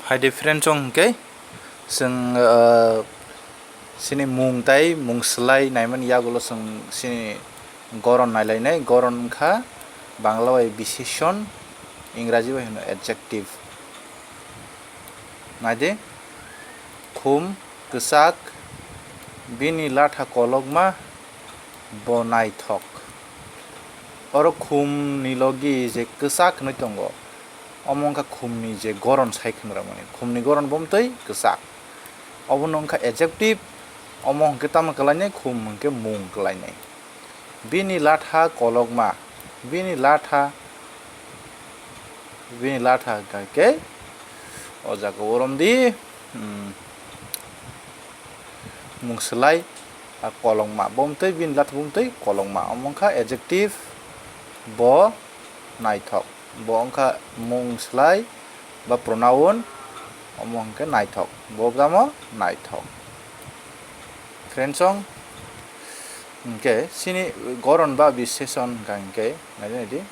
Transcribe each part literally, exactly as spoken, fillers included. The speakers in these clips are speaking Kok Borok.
Hai de friend chong hwnkhe chwng, ah, chini mung tai mung swlai naimani yagulo chwng chini goron nailainai. Goron wngkha Bangla bai biseshon, Ingraji bai hwno adjective. Naidi, khum kwchak, bini latha kolokma, bo naithok. Oro khumni logi je kwchak hwnwi tongo, omo wngkha khumni je goron sai khwnrwmani. Khumni goron bo mtwi kwchak. Obono wngkha adjective, omo hwnkhe tamo kwlainai, khum hwnkhe mung kwlainai. Bini latha kolokma, bini latha, bini latha hwnkha khe o jaga o romdi, hmm, mung swlai, a kolokma, bo mtwi bini latha bo mtwi kolokma, omo wngkha adjective, bo naithok. Bo wngkha mung swlai ba pronoun, omo hwnkhe naithok. Bo tamo naithok. Friendsong hwnkhe chini goron ba biseshon hwnkha hwnkhe naidi naidi.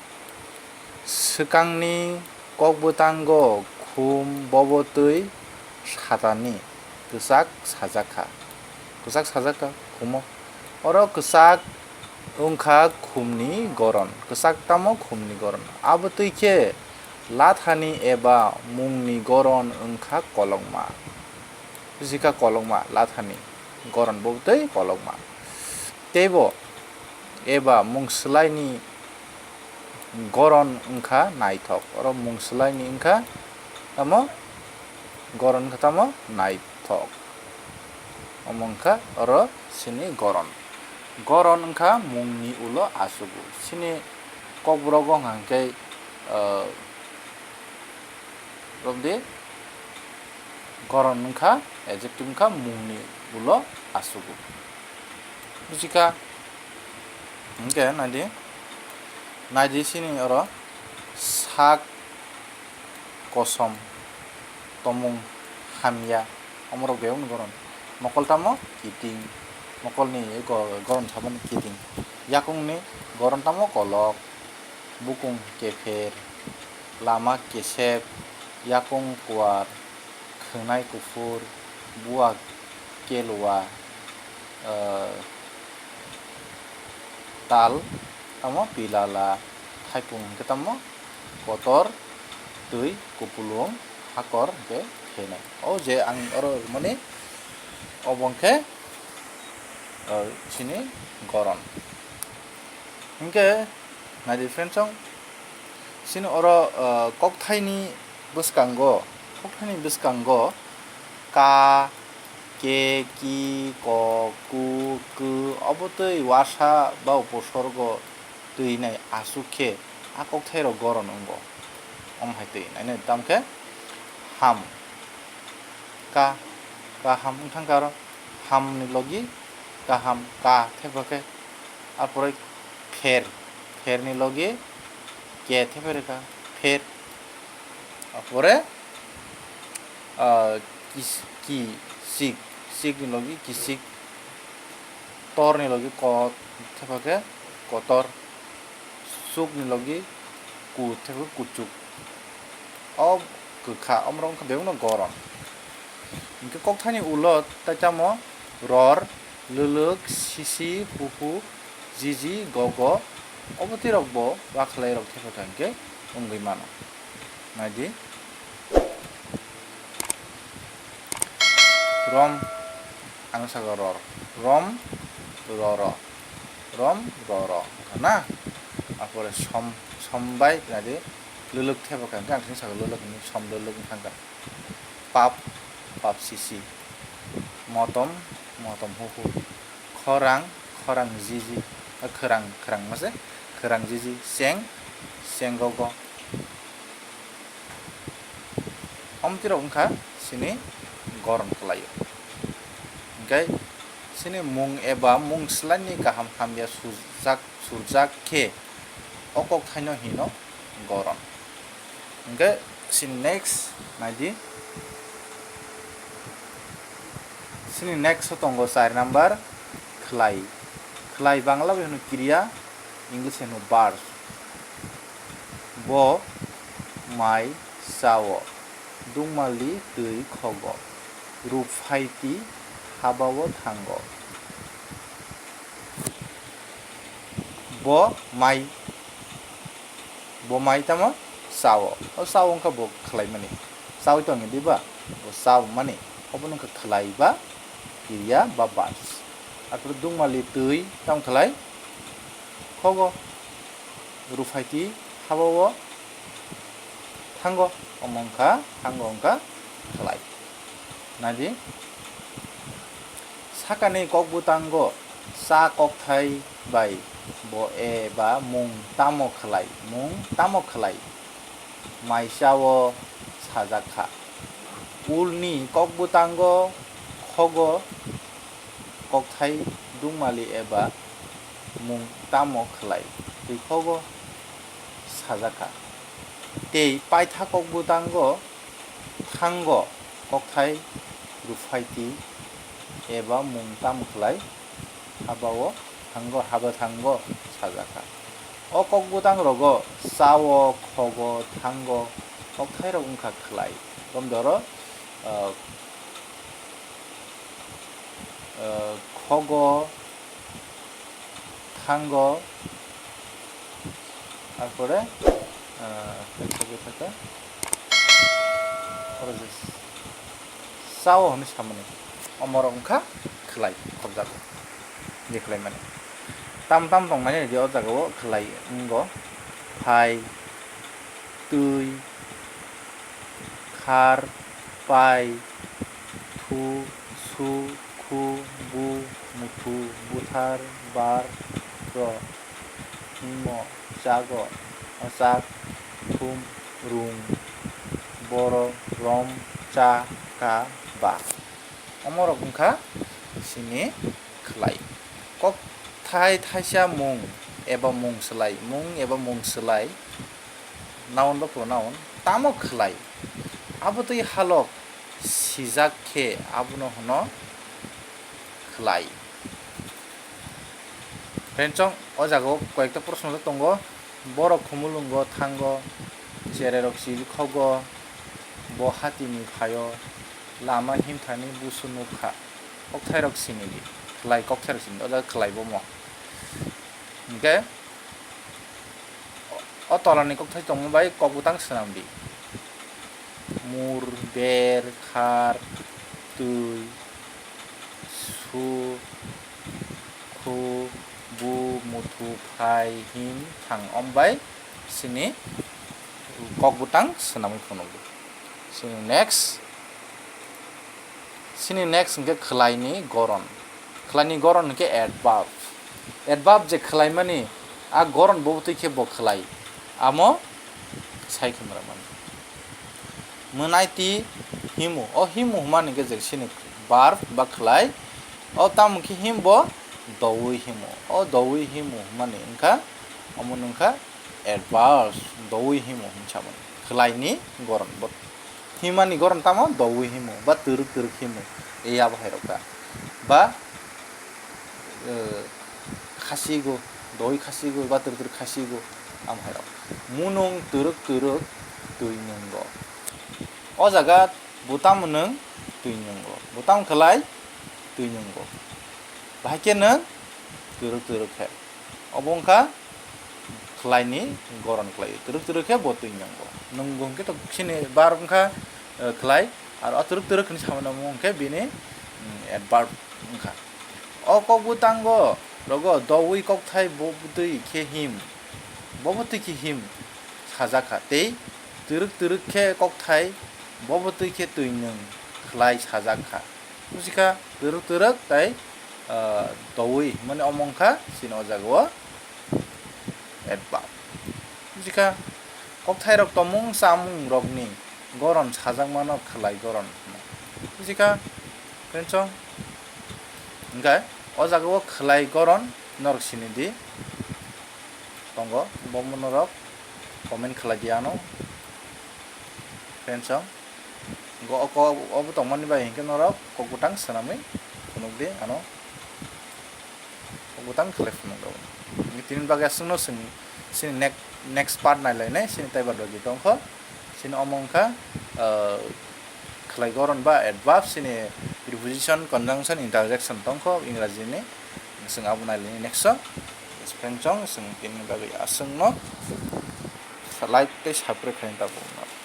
Swkangni kokbwtango khum bobo twi satani kwchak sajak kha. Kwchak sajak kha khumo. Oro kwchak wngkha khumni goron. Kwchak tamo khumni goron. Abo twi khe lathani eba mungni goron wngkha kolokma. Bujikha kolokma, lathani goron bo twi kolokma. Teibo eba mung swlaini goron wngkha naithok. Oro mung swlaini wngkha tamo goron wngkha tamo naithok. Omo wngkha oro chini goron. Goron wngkha mungni ulo achugo. Chini kokborok wngkha hwnkhe, ah, romdi goron wngkha, adjective wngkha mungni ulo achugo. Bujikha? Hwnkhe naidi, naidi chini oro sak kosom, tomung hamya, omorok bebakni goron. Mokol tamo kiting, mokolni go-, goron saboni kiting. Yakungni goron tamo kolok, bukung kepher, lama kesep, yakung kuar, khwnai kuphur, bua kelwa, eh, tal tamo pilala, thaipung hwnkhe tamo kotor, twi kupulung, hakor hwnkhe phenai. O je ang oro rwmani, obo hwnkhe, eh, chini goron. Hwnkhe, naidi friendsong, chini oro, eh, kokthaini bwskango, kokthaini bwskango ka, ke, ki, ko, ku, kw, obo twi uasa ba uposorgo twi nai aswk khe a kokthairok goron wngo. Omo hai twi nainai tamo khe ham, ka, kaham wng thang kha aro. Hamni logi kaham, ka thepha khe. Arpore pher, pherni logi ke thepha rwkha, pher. Arpore, ah, kis-, ki, sik, sikni logi kisik, torni logi ko thepha khe kotor, sukni logi ku thepha khe kuchuk. O kwkha, omorok wngkha bebakno goron. Hwnkhe kokthaini ulo tai tamo ror, lwlwk, sisi, huhu, jiji, gogo, obo twi rok bo uakhalairok thepha kha hwnkhe wngwi mano. Naidi. Rom, ang sakha ror. Rom, roro. Rom, roro. Wngkha na? Apore som, som bai naidi. Lwlwk thepha kha hwnkhe ang sini sakha lwlwk hinwi som lwlwk wng thang kha. Pap, pap sisi. Motom, motom huhu. Khorang, khorang jiji. Ah, khorang, khorang mase? Khorang jiji. Seng, seng gogo. Omtwirok wngkha sini goron kwlaio. Hwnkhe sini mung eba mung swlaini kaham hamya surjak, surjak khe o kokthaino hino goron. Hwnkhe sini next naidi. Sini next o tongo char number khwlai. Khwlai Bangla bai hwno kriya, English bai hwno verb. Bo mai chao. dungmali twi khogo, ruphaiti habao thango. Bo mai, bo mai tamo chao. O chao wngkha bo khlaimani. Chaui tongya diba? Bo chao mani. Obono wngkha khlai ba kiriya ba verbs. Arpore dungmali twi tamo khlai? Khogo. Ruphaiti habao thango. Omo wngkha, thango wngkha khlai. Naidi, sakani kokbwtango cha kokthai bai bo eba mung tamo khlai, mung tamo khlai, mai chao sajak kha. Ulni kokbwtango khogo kokthai dungmali eba mung tamo khlai twi khogo sajak kha. Tei paitha kokbwtango thango kokthai ruphaiti eba mung tamo khlai habao thango, haba thango sajak kha. O kokbwtang rogo chao, khogo, thango kokthairok wngkha khlai. Gomdoro, ah, ah, khogo, thango, arpore, ah, chao hwnwi samani. Omorok wngkha khlai khobjago. Je khlaimani. Tam tam tongmani je o jagao khlai wngo. Phai, twi, khar, pai, thu, su, khu, bu, muthu, buthar, bar, ro, himo, chago, ochak, thum, rung, boro, rom, cha, ka, ba. Omorok wngkha sini khlai. Kokthai thaisa mung eba mung swlai, mung eba mung swlai, noun ba pronoun, tamo khlai. Abo twi halok sijak khe abono hwno khlai. Friends, o jagao koyekta proshno tongo. Borok khumulwngo thango, chererok chiri khogo, bo hatini phaio, lama himthani busu nukha, kokthairok sinidi, khlai kokthairok sinidi, o jaga khlai bomo. Hinkhe o tolani kokthai tongma bai kokbwtang swnamdi. Mur, ber, khar, twi, su, khu, bu, muthu, phai, him, thang. Om bai sini kokbwtang swnamwi phunukdi. Sini next. Sini next hwnkhe khwlaini goron. Khwlaini goron hwnkhe adverb. Adverb je khwlaimani, a goron bo twi khe bo khwlai. Amo sai khumra mani. Mwnaiti himu. O himu hwnmani hwnkhe je sini verb ba khwlai. O tamo khe him bo doui himu. O doui himu hwnmani wngkha, omo wngkha adverb, doui himu hwnwi samani. Khwlaini goron bo. Himani goron tamo doui himu ba twrwk twrwk himu. Ei abo hai rok kha. Ba, eh, khasigo, doui khasigo ba twrwk twrwk khasigo, amo hai rok. Munung twrwk twrwk twi nwngo. O jaga bo tamo nwng twi nwngo. Bo tamo khwlai twi nwngo. Bahai khe nwng twrwk twrwk khe. Obo wngkha khwlaini goron khwlai. Twrwk twrwk khe bo twi nwngo. Nwngo hwnkhe to sini verb wngkha, eh, khwlai. Ar o twrwk twrwk hwnwi samani omo hwnkhe bini, mm, adverb wngkha. O kokbwtango rogo doui kokthai bo bwtwi khe him. Bo bwtwi khe him sajak kha. Tei twrwk twrwk khe kokthai bo bwtwi khe twi nwng khwlai sajak kha. Buji kha, twrwk twrwk tai, ah, doui hwnmani omo wngkha chini o jagao adverb. Buji kha, kokthairok tongmung chamungrokni goron sajakmano khwlai goron hwno. Buji kha, friends, hwnkhe o jagao khwlai goron norok sinidi tongo, bomo norok comment khwlai di ano, friends. Go-, ko-, obo tongmani bai hinkhe norok kokbwtang swnamwi phunukdi ano. Kokbwtang khlai phunukjago. Tini bagwi aswkno chwng chini nek-, next part nailainai, chini taiba dogi tongkho. Chini omo wngkha ah, khlai goron ba adverb chini preposition, conjunction, interjection tongkho Ingraji ni. Chwng abo nailini next o. Friend chong chwng tini bagwi aswk no like tei subscribe khaina tabuk no.